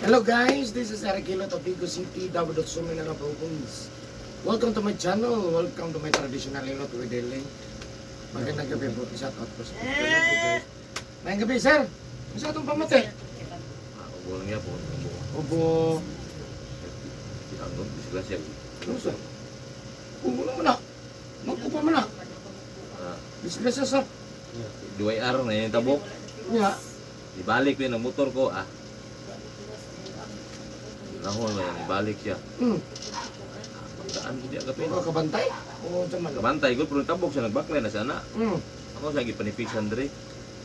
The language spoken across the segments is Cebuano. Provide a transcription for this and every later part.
Hello guys, this is Eric Hilot of Vigo City, Davao del Sur, Mindanao Province. Welcome to my channel. Welcome to my traditional Hilot with Deling. Magandang gabi po. Shout out po sa guys. Magandang gabi, sir. Unsa atong pamati? Ah, ubo lang yapon, ubo. Ubo. Si Angon, disgrasya. Ano, sir? Ubo naman na. Magkupa man na. Ah, Disgrasya, sir. DYR na yung tabok. Nya. Ibalik ko yun ang motor ko, ah. Lahon ba yan, ibalik siya. Ah, pagdaan ko diya kapin. Ikaw kabantay? Oo, man. Kabantay ko, pero tabok siya, nagbaklay na siya na. Ako siya gipanipisan diri.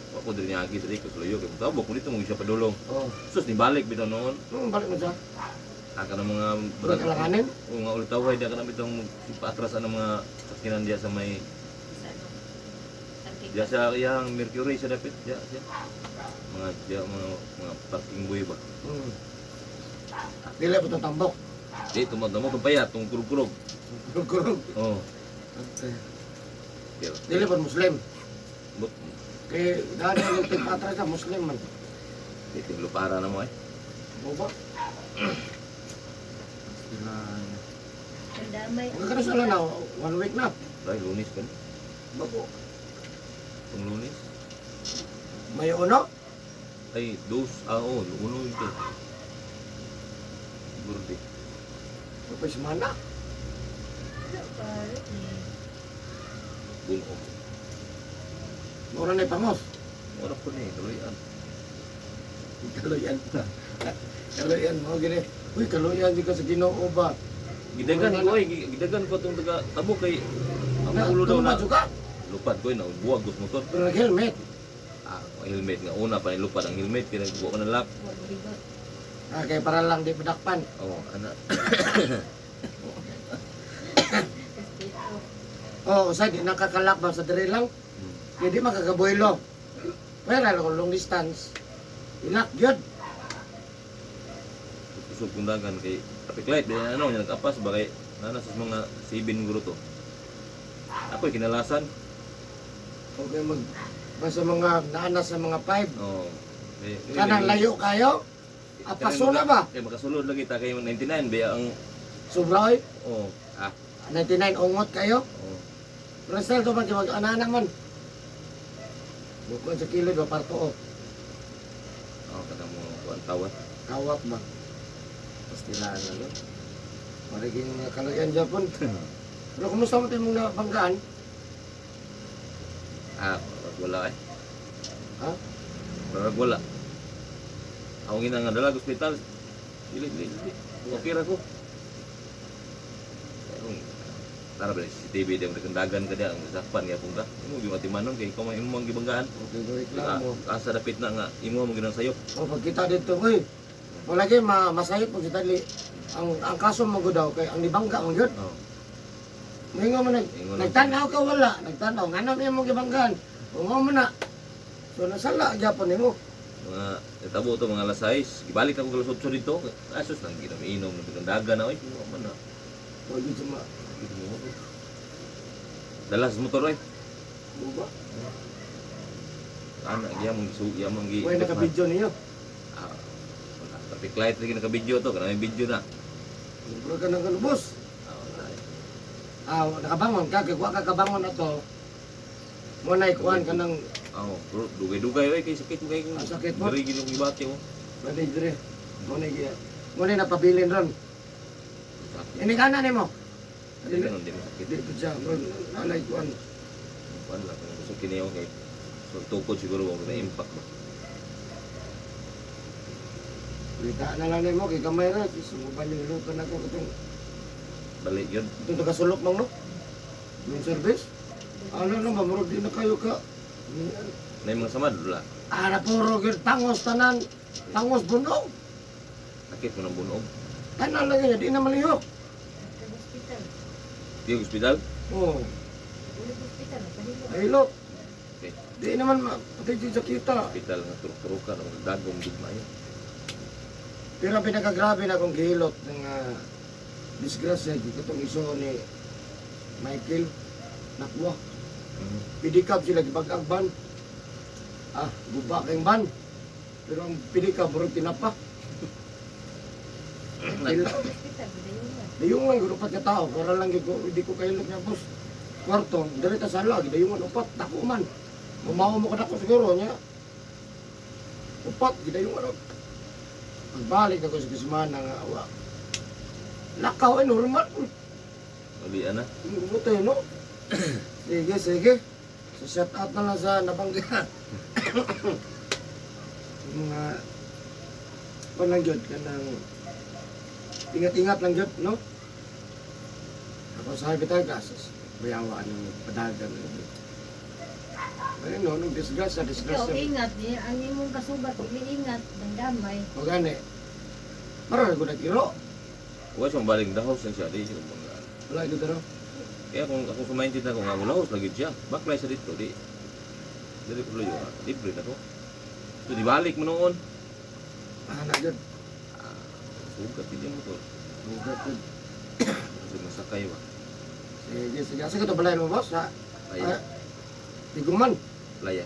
Wa ko diri niagi diri ko suluyo kay tabok ko dito mo siya padulong. Oh. Sus nibalik bitaw noon. Balik mo siya. Ah, kanang mga Pero kalanganin? O mga ultaway diya kanang bitong paatras ang mga sakinan diya sa may diya sa iyang Mercury sa dapit diya siya. Mga diya mga parking boy ba. Dili po itong tambok. Di tumod mo tong payat tong kurog-kurog. Kurog-kurog. Oh. Okay. Diya. Dili po Muslim. But Kay dali ang tigpatras ka Muslim man. di tiglupara na mo eh. Mo ba? Sila. Ang damay. Mga kanos na one week na. Dahil Lunes pa ni. Bago. Tong Lunes. May uno. Ay, dos, ah, oh, uno ito. Siguro di. May semana. Buno. Mura na pangos. Wala ko ni, kaluyan. Kaluyan. Kaluyan mo gini. Uy, kaluyan di ka sa Ginoo ba? Gidagan ko ay, gidagan ko itong taga tabo kay ang Na, ulo daw na. tumba juga. Lupad ko na buwag ko sa motor. Pero nag-helmet. Ah, helmet nga una pa lupad ang helmet kay nagbuwa ko ng lock. Ah, kay para lang di padakpan. Oh, ana. Oh, usay di nakakalak ba sa diri lang. Kaya di makakabuelo. Pero kung long distance, ilak yun. Kusog kong dagan kay traffic light di ano nya nag-apas ba kay nana sa mga sibin guro to. Ako'y kinalasan. Okay, mag basta mga naana sa mga 5. Oh. Eh, Kanang layo kayo, apaso na ba? Kay makasulod lagi ta kay 99 ba ang Sobra oy, oh ah 99 ungot kayo. oh. Pero still to mag anana man. Bukod sa kilid ba parto oh. Oh, kada mo kuan tawat. Kawat ba? Pastilaan na no. Mariging mga kaluyan Japon. Pero kumusta mo tayo mong nabanggaan? Ah, murag wala eh. Ha? Murag wala. Ako gina nga dala ospital. Dili dili dili. Okay ra ko. Kung tara ba CCTV di mo dagan ka diya ang sakpan nga pong ka. Imo gyud atimanon kay ikaw man imo mang gibanggaan. Okay, reklamo. Asa dapit na nga imo mo ginang sayop. O pagkita dito, uy. Wala kay ma masayop pag kita li. Ang kaso mo gud daw kay ang nibangga mo gyud. Oh. Moingon mo nag Ingon lang. nagtan-aw ka wala, nagtan-aw ngano may imong gibanggaan. Ungo mo na. So nasala gyapon nimo. Mga natabo to mga alas 6, gibalik ako alas 8 dito. Asos nang ginamiinom ng dagan na oy. Wa man na. O gyud sa ma. Dalas motor oy. Buba. Ana giya mong gisu, giya mong gi. Way naka-video niyo. Ah, wala. Traffic light lagi naka-video to, kanang may video na. Mura ka nang ganubos. Ah, wala eh. Ah, nakabangon ka kay wa ka kabangon ato. Mo na ikuan ka ng Ah, oh, bro, dugay-dugay oy kay sakit mo kay. Ah, sakit mo? Diri gid ibati mo. Bali dire. Mo na giya. Mo na napabilin ron. Sakit. Ini kana nimo. Dili ganun di mo sakit. Di ko siya mo nalay kuan. Kuan lang kung gusto kini kay so tukod siguro mo na impact ba. Balita na lang nimo kay gamay ra sumuban yung luto na ko katong Balik yun. itong taga-sulok mang no. Yung service. Ano no, mamurog di na kayo ka. Na yung mga samad wala. Ara puro gyud tangos tanan. Tangos bunog. Sakit mo ng bunog. Tanan lang yun, di na malihok. Hospital. Di hospital. Oh, Ulit hospital. Nagpahilo. ahilot. Okay. Di naman pati di sa kita. Hospital nga turok-turukan ang dagom gugma yun. Pero ang pinakagrabe na akong gihilot ng disgrasya katong iso ni Michael Nakwa. Pidikab sila gibag-agban. Ah, guba kayong ban. Pero ang pili ka, murag tinapa. Pila. Hospital, gidayungan. Dayungan gyud upat ka tao, para lang gyud ko, hindi ko kailot nga boss. Kwarto, diri ta sala, gidayungan upat, dako man. Mumao mo ka dako siguro nya. Upat, gidayungan og. Pagbalik ako sa kasimana nga wa. Lakaw ay normal. Uli ana. Buti no. Sige, sige. So shout out na lang sa nabangga. Mga walang jud kanang ingat-ingat lang jud, no? Ako sa bitaw gasos. Bayawa ng padagan. Ayun no, nung disgrasya, Ikaw, disgrasya. ingat niya. Ang imong kasubat, dili ingat, dandamay. O gani. Marami ko nag-iro. Wa siya baling dahos na siya di siya banggaan. Wala ito pero. Kaya kung ako sumaintin na ko nga mulahos lagi siya. Baklay sa dito di. Dili ko luyo, ah. Libre na ko. So di balik mo noon. Ah, na jud. Ah, sugat din yung motor. Sugat jud. Kasi masakay ba. Sige, sige. Asa ka to balay mo, boss? Ha? Playa. Ah, Tiguman. Playa.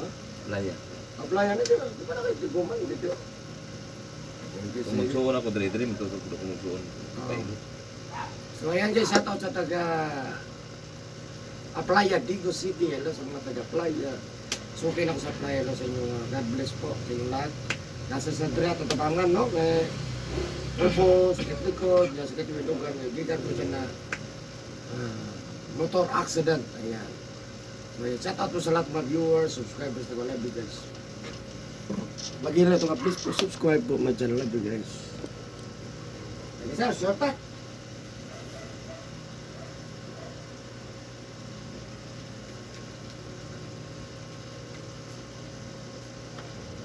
Ha? Playa. Applyan na dito. Di ba na kayo tiguman dito? Sige, Kung sige. magsuon ako diri diri matutok ko kung magsuon. Oo. So ayan guys, shout out sa taga Aplaya, Digo City. Hello sa mga taga Aplaya. So okay na ako sa Aplaya. Hello sa inyo. God bless po sa inyong lahat. Nasa sa Andrea, tatabangan, no? May upo, sakit likod, sakit yung lugar. May gigan ko siya na motor accident. Ayan. So ayan, shout out po sa lahat mga viewers, subscribers na love you guys. Bagay na ito nga, please po subscribe po my channel. Love you guys. Sige sir, short ah.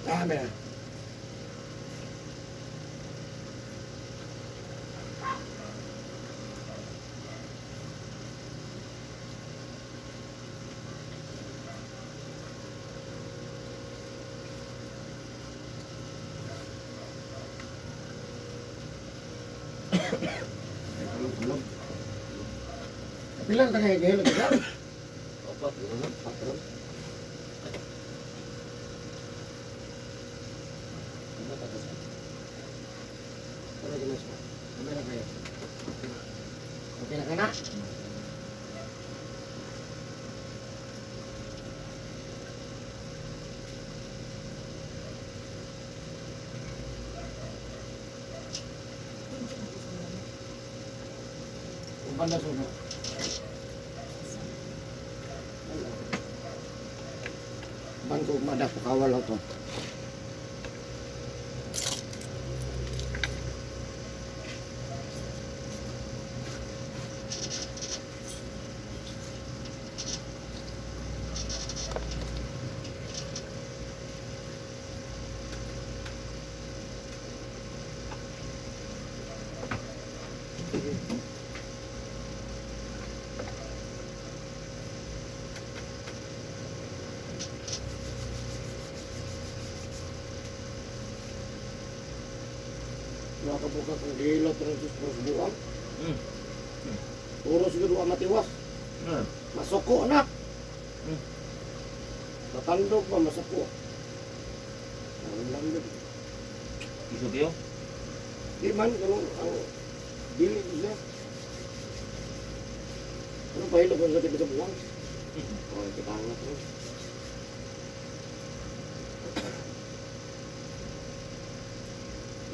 Dami na. Ay, tulog-tulog. Pila na tayo gahilog ka? Opat. Patron. Ano ginagawa? Okay na kayo. Okay na ka na? Uban na suno. Ban ko madako kawal ako. Nakabuka kang gilot ng sus pros buang. Puro siguro ang matiwas. Masuko na. Matandog pa, masuko. Ang lang yun. Isog kayo? Di man, ganun ang dili ko siya. Ano pa hilog sa tibi sa buwang? Okay, kitangat mo.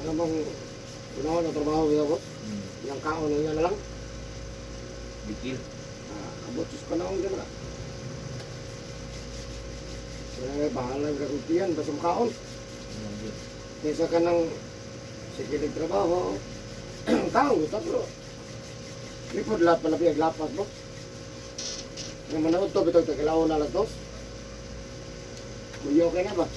Ano bang unahan ang trabaho kita, boss? Yang kaon na yan na lang. Bikil. Ah, abot sa panahon ka na. Eh, bahala ka kung tiyan, basta makaon. Kaysa ka ng sige trabaho, kaon gusto pero lipod lahat pala piyag lapas mo. Ang manood to, bitog tagilaw na alas 2. Kuya, okay na ba?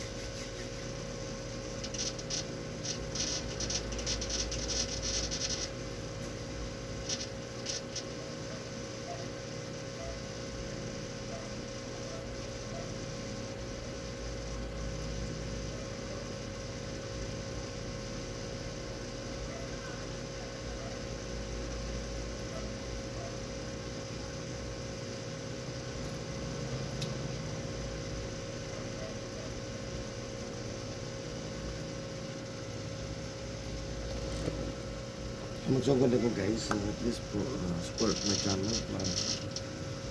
Magsugod ako, guys. So please po, support my channel.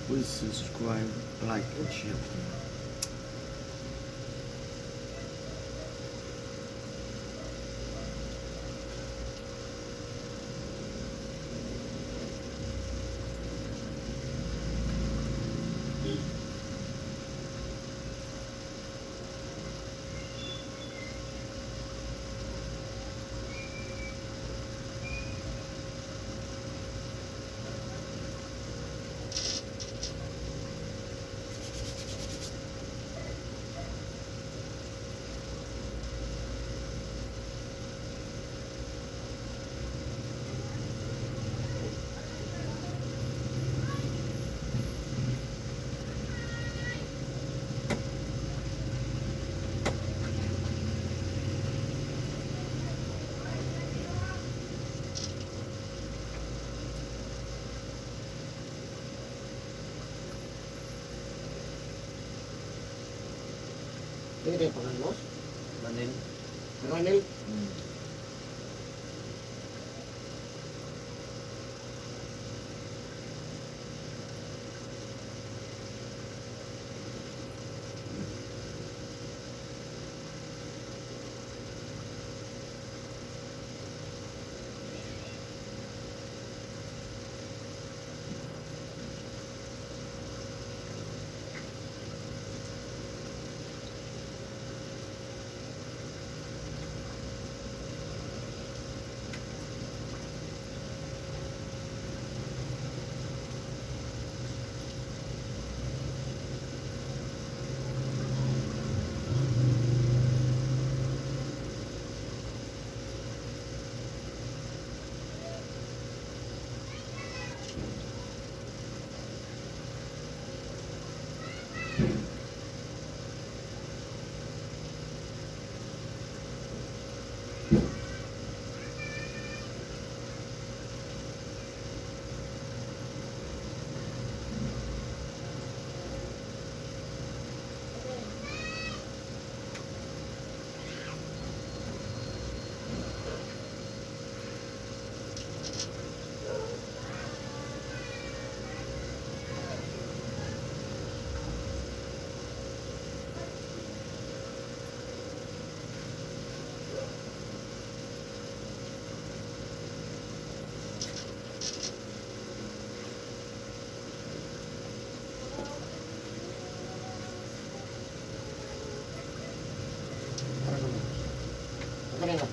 Please subscribe, like, and share. Hindi tayo pangalos? Manil. Ronel? Tara naman. Ito na lang.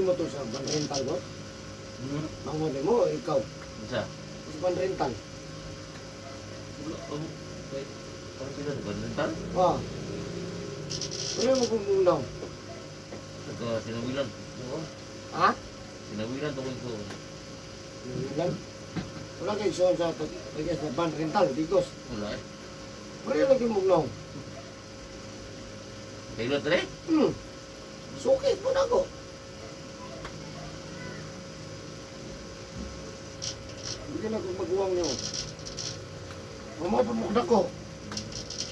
mo to sa van rental ko? Hmm. Manghod mo, ikaw. Unsa? Sa van rental. Wala ko. Kay parang sila sa rental. Ah. Wala mo kung mulaw. Taga sinawilan. Oo. Ha? Sinawilan to ko. Wala. Wala kayo sa taga sa van rental, Digos. Wala eh. Wala lagi mo mulaw. Kayo tre? Sukit mo na ako. Hindi na kung maguwang niyo. Mama, pamukda ko.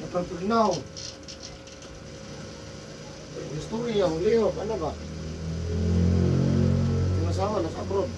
Sa pagpagnaw. Yung story yung Leo, ano ba? Yung asawa, nasa abroad.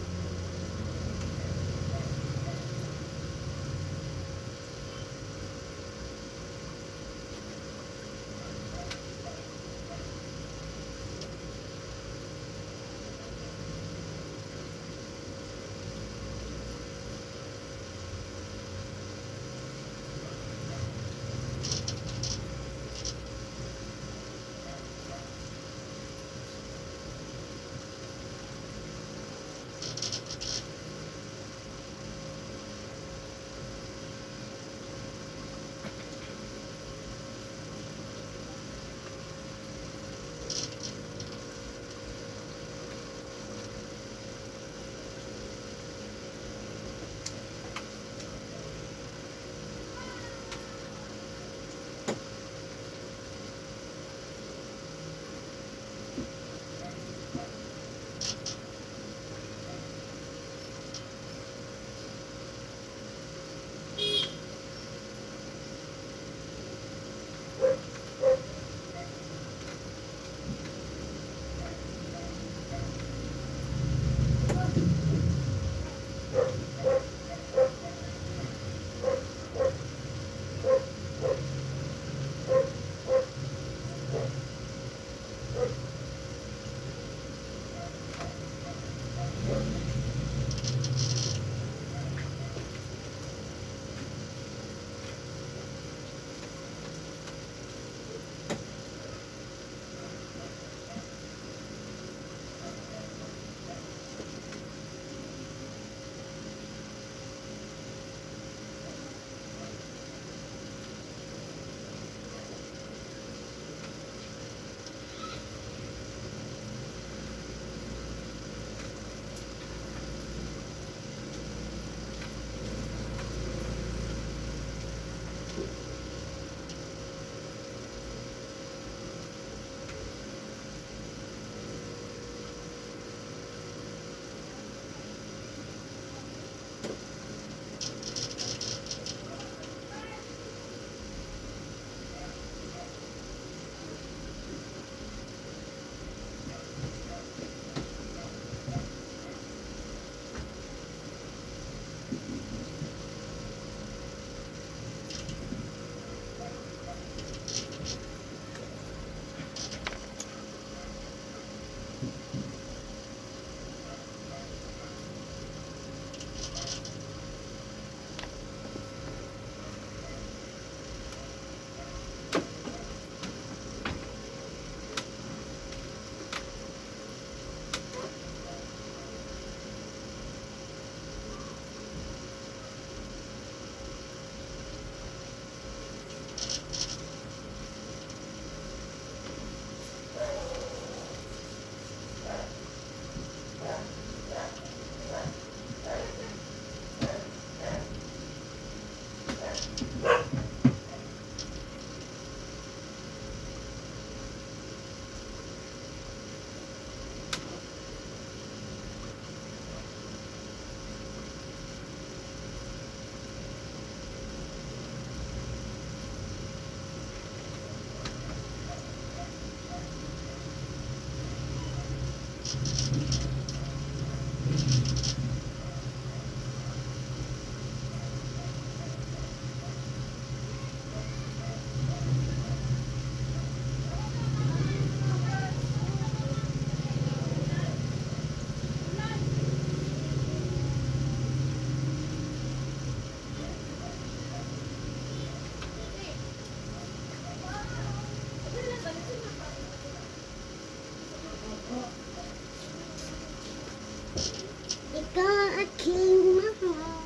Aking mahal.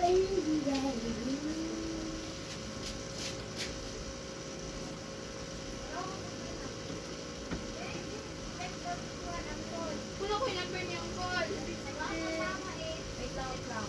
Baby, baby. Kuno ko yung number ni Uncle. Wait lang, wait lang.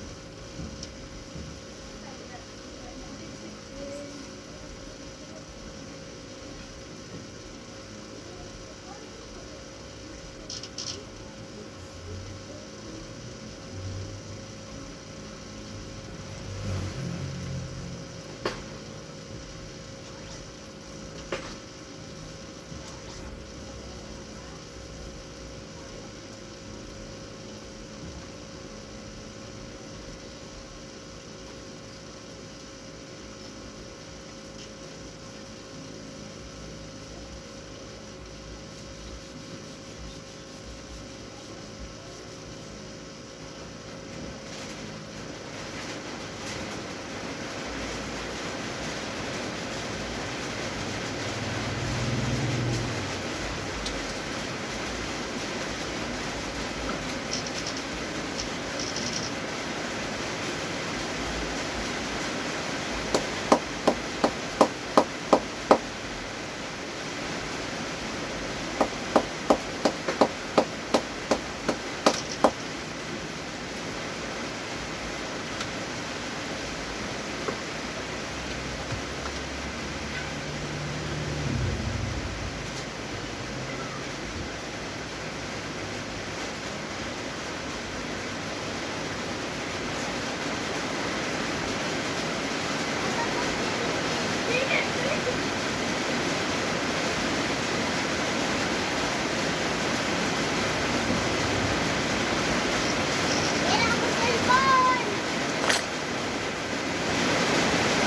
Meron ako cellphone!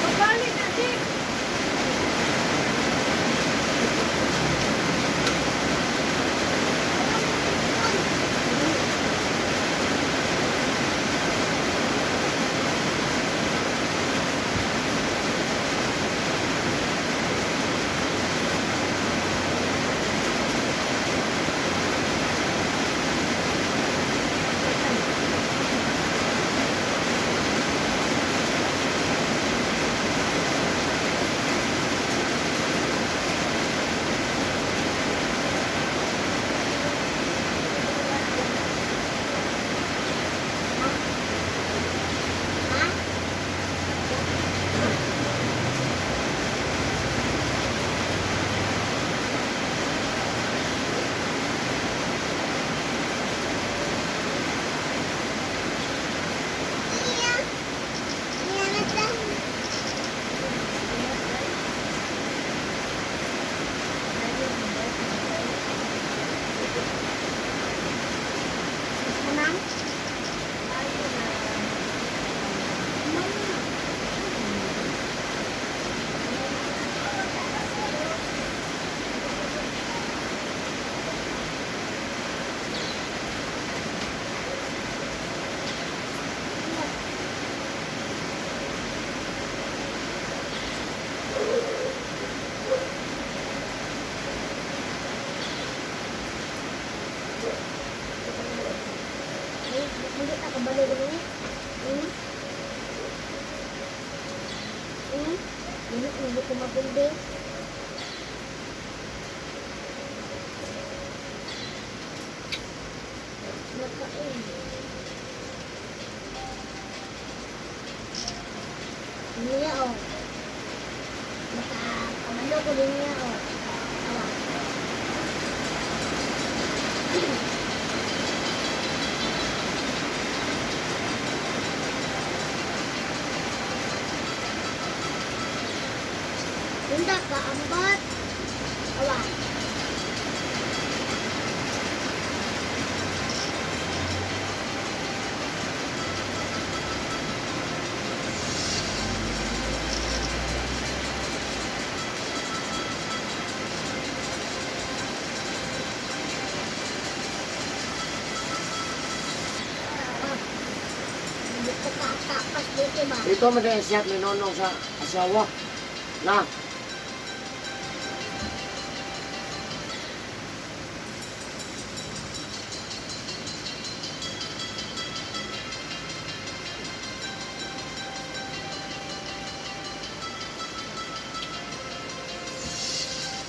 Pagbalik na, Jake! Ha? Iya. Iya, nata. Ma'am? Ay, hindi ka kabalo din eh. Hmm? Hmm? Hindi, hindi ko mapildi. Nakain. Niya oh. Makakabalo ko din niya oh. Awa. Bunda ka ambot. Awa. Nagkatapas dito ba? Ito man ang siyat ni Nonong sa asawa. Na.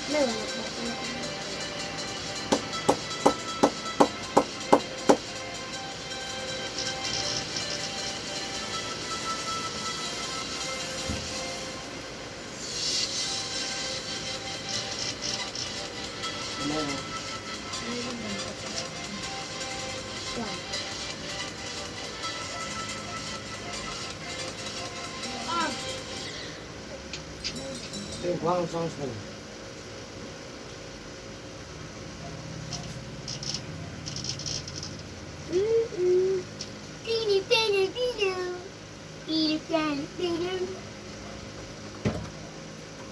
May wala pa. Ano? One. Ito yung kuha ang songs mo. Mm-mm. Teeny, teeny, teeny. Teeny, teeny, teeny.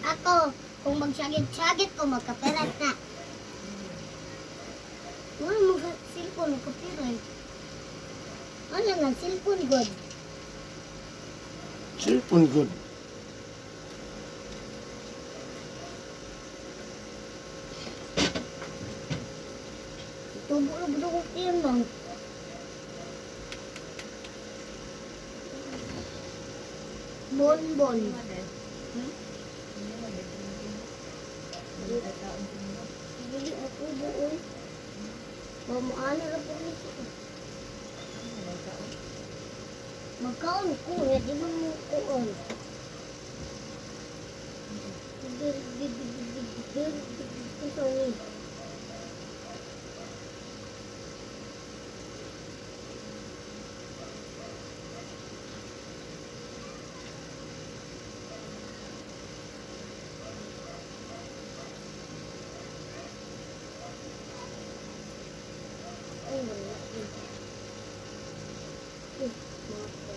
Ako, kung magsagit-sagit ko, magkaperat na. Wala mo sa cellphone, magkaperat. Wala nga, cellphone good. Cellphone good. Tubo na buto ko yun, ma'am. Bonbon. Dili ako buoy. Mamuano na po nito. Magkaon ko, eh, di ba mo kuon? Sorry. Ay, wala. Eh, mga ko.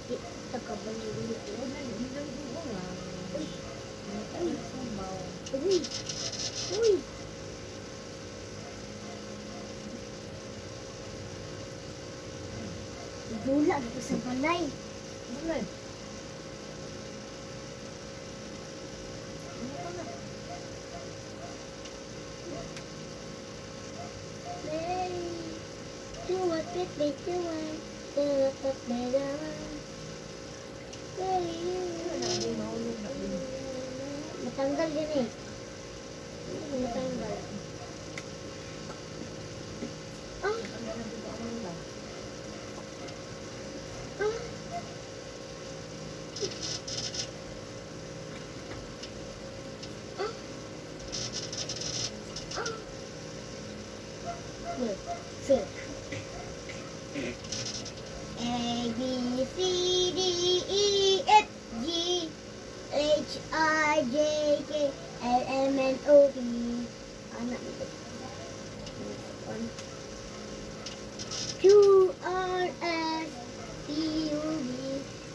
Di, tagabalik. Uy! Uy! Dula dito sa balay. Mary, do what it be doing. Do what it be doing. Matanggal din eh. Matanggal. Ah! Ah! Ah! Ah! Wait, six. A, B, C, D, E, F, G, H, I, J, K, L, M, N, O, P. Anak One. Q, R, S, T, U, V,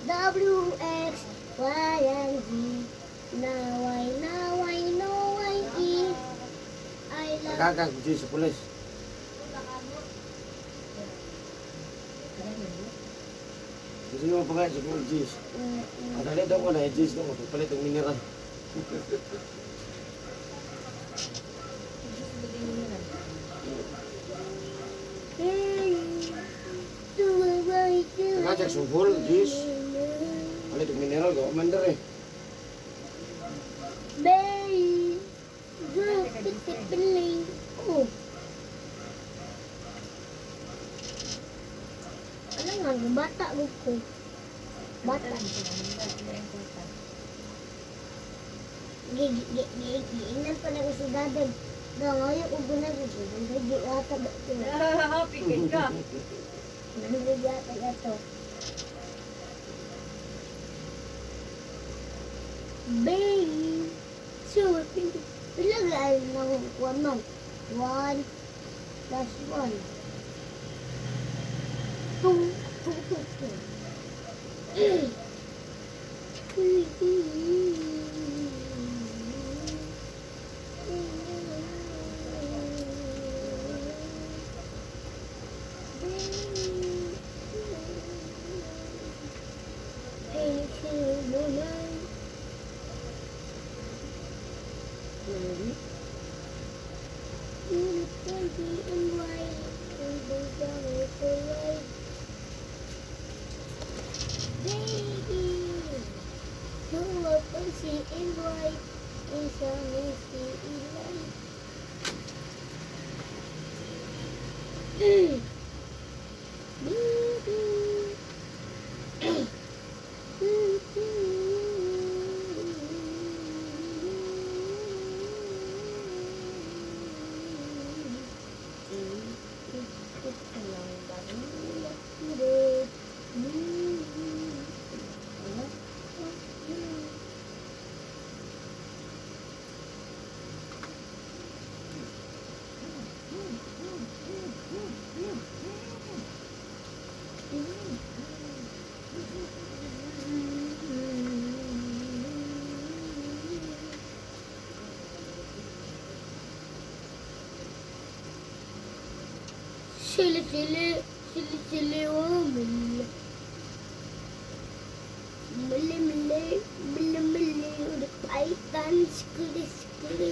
W, X, Y, and Z. Now I, now I know I E. I love Nagkakag G sa pulis. Gusto nyo mapakain sa mga G's. Madali daw ko na, G's daw ko. Pagpalit ang mineral. Nagkakag suhol, G's. Palit ang mineral ko. Commander eh. Bay, Oh. Ano nga, bata ko. Bata. Giingnan pa na ko si Dadag. Gangayo ko na ko. Nanggigiyata ba ito? Happy kay ka. Nanggigiyata ito. Bay. So, pila ga ay nakukuha ma'am? 1 plus 1. 2, 2, 2, 2. No, no. Unit 20 and white, and the for white. Baby, you are fancy and white, is a messy in light. Baby. Silly, silly, silly, silly woman. Mili, mili, mili, mili, the python, skitty, skitty.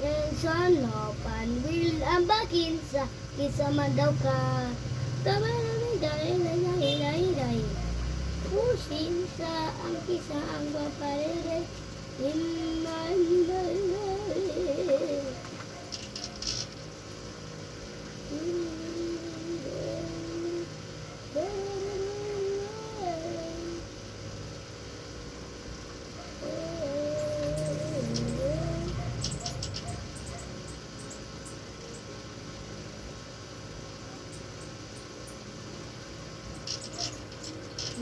And son of an will ang bakinsa, kinsa man daw ka. Tama na may dahil na dahil dahil dahil. Pusinsa ang kisa ang paparere. Iman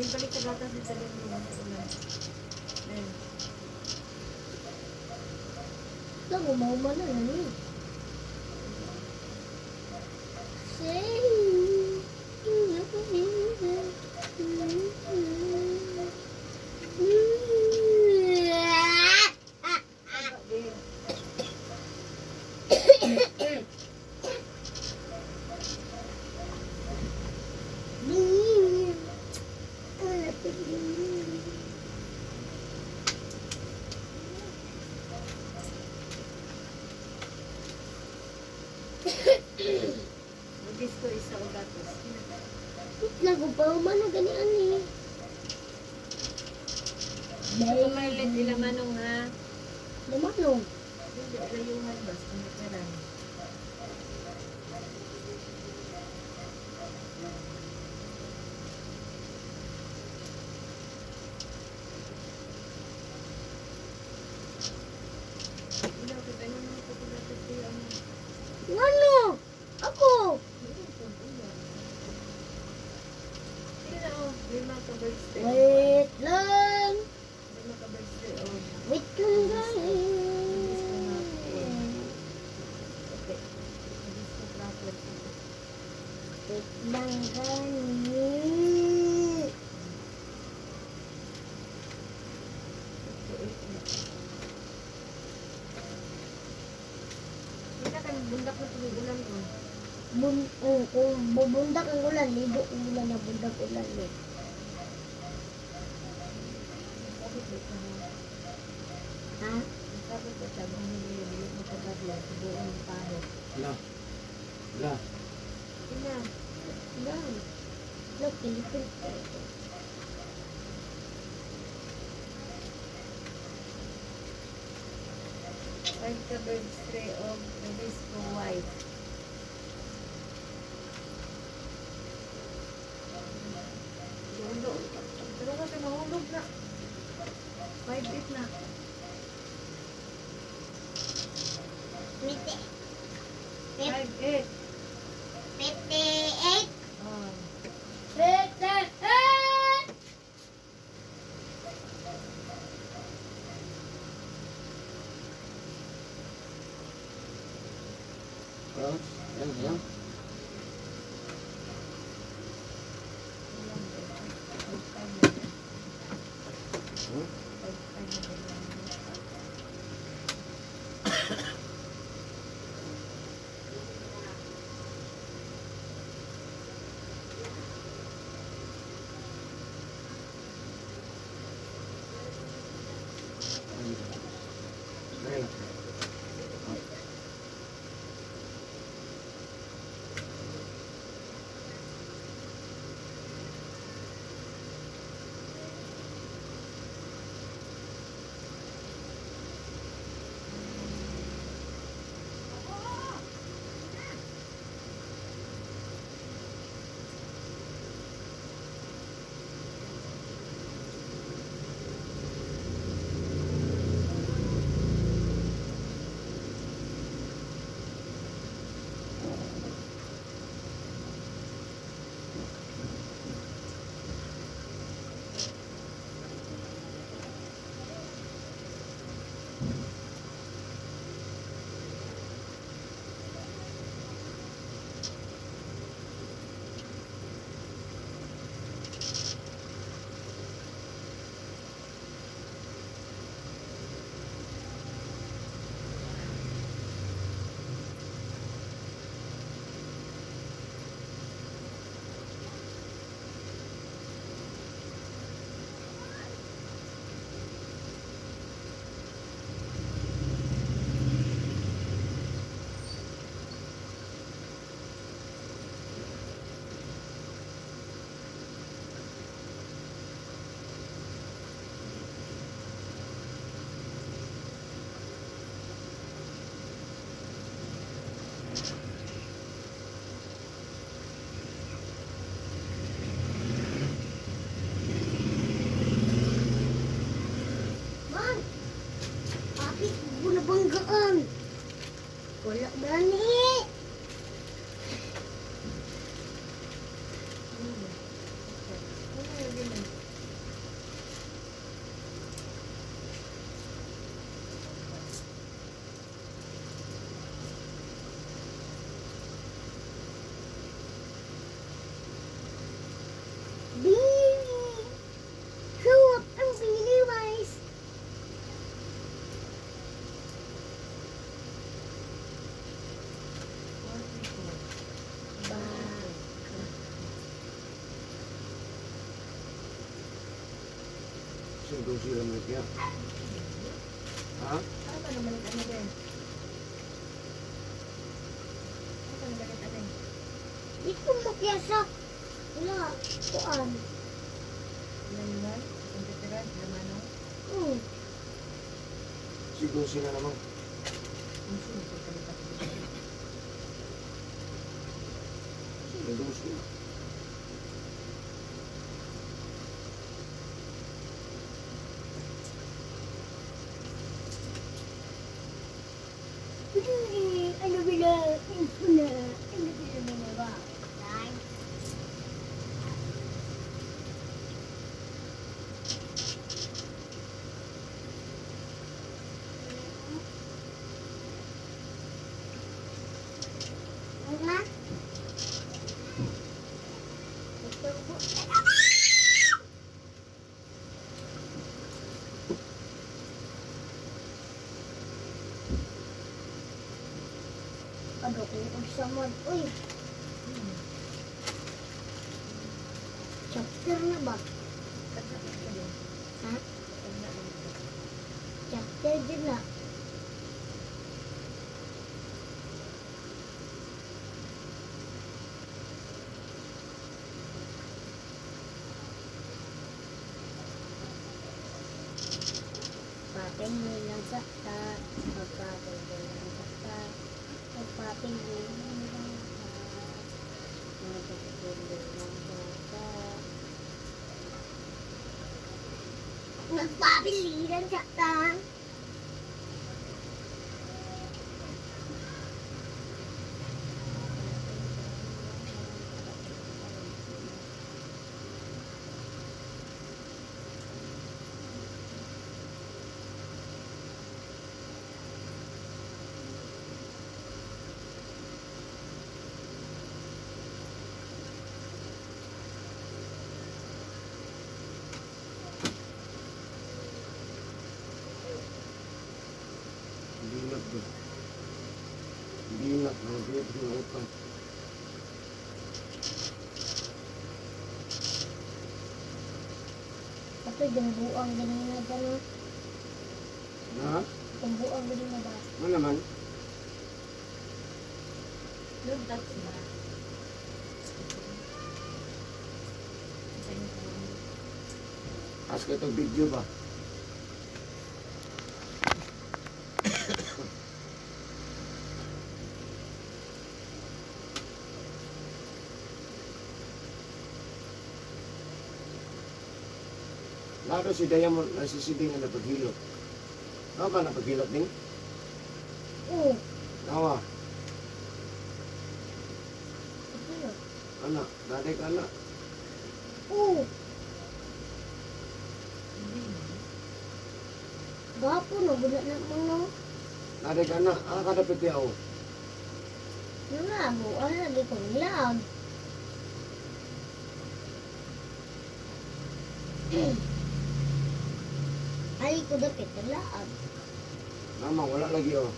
May balik sa gatas dito rin mo sa ulan. Then, Lang, umauma na lang eh. Say, din. Mag-disco isa o gatas. Wait lang, umauma na ganian eh. Sa Marlet, ilamanong ha. Lumanong. Hindi, layuhan ba? Sa kamikaran. Ilaw, kita nyo mga kapagatas kayo. Ano? Ngano? Ako. Sige na, oh. Lima ka birthday. Wait lang. Lima ka birthday, oh. Wait lang gani. Okay. Disco proper. Wait lang gani. Hindi na kami bundak na tubig-ulan ko. Bun, oh, kung bubundak ang ulan, ligo ang ulan na bundak ulan eh. Bakit ba ito, ha? Ha? Bakit ba siya? Ang hindi makabadla sa buong pahit. La. La. Ina, Lang. Look, pilipil ko ito. 5 ka birds tray of Nabisco white. Dundo. Pero kasi mahulog na. 5-8 na. 5-8. 58. Oh. 58! Oh, yan, yan. Hmm? Nagdusi lang na kaya. Ha? Ano ka naman ano ba? Ano ka naman ano? Di ko makyasa. Wala. Kuan. Laman, computeran, laman no? Sigusi na naman. Unsa ni pagkalipat ko. Nagdusi na. Ano bila? Ano ano bila ba? Nine. Mama? Ito po. Ano kung unsa man? Uy! Chapter na ba? Tagna man ka din. Ha? Tagna man ka. Chapter din na. Papingin lang sakta, magpapingin lang sakta, magpapingin lang sakta, magpapingin lang sakta. Nagpapili lang sakta. Binat ba? Binat. Mga binat ng utang. Ito, yung buang ganun na gano'n. Ha? Yung buang ganun na ba? Ano naman? Don't touch na. Sa inyo po. Ask ito video ba? Lalo si Diamond na si Siding na napaghilot. Ano ba napaghilot ding? Oo. Nawa, Ito yun. anak, daday ka anak. Oo. Hindi. Gapo no, gula na mo no. Daday ka anak, ah, kadapit yaw. Nangabo, ah, lagi kong lag. Ay, ko dapit na laag. Mama, wala lagi oh.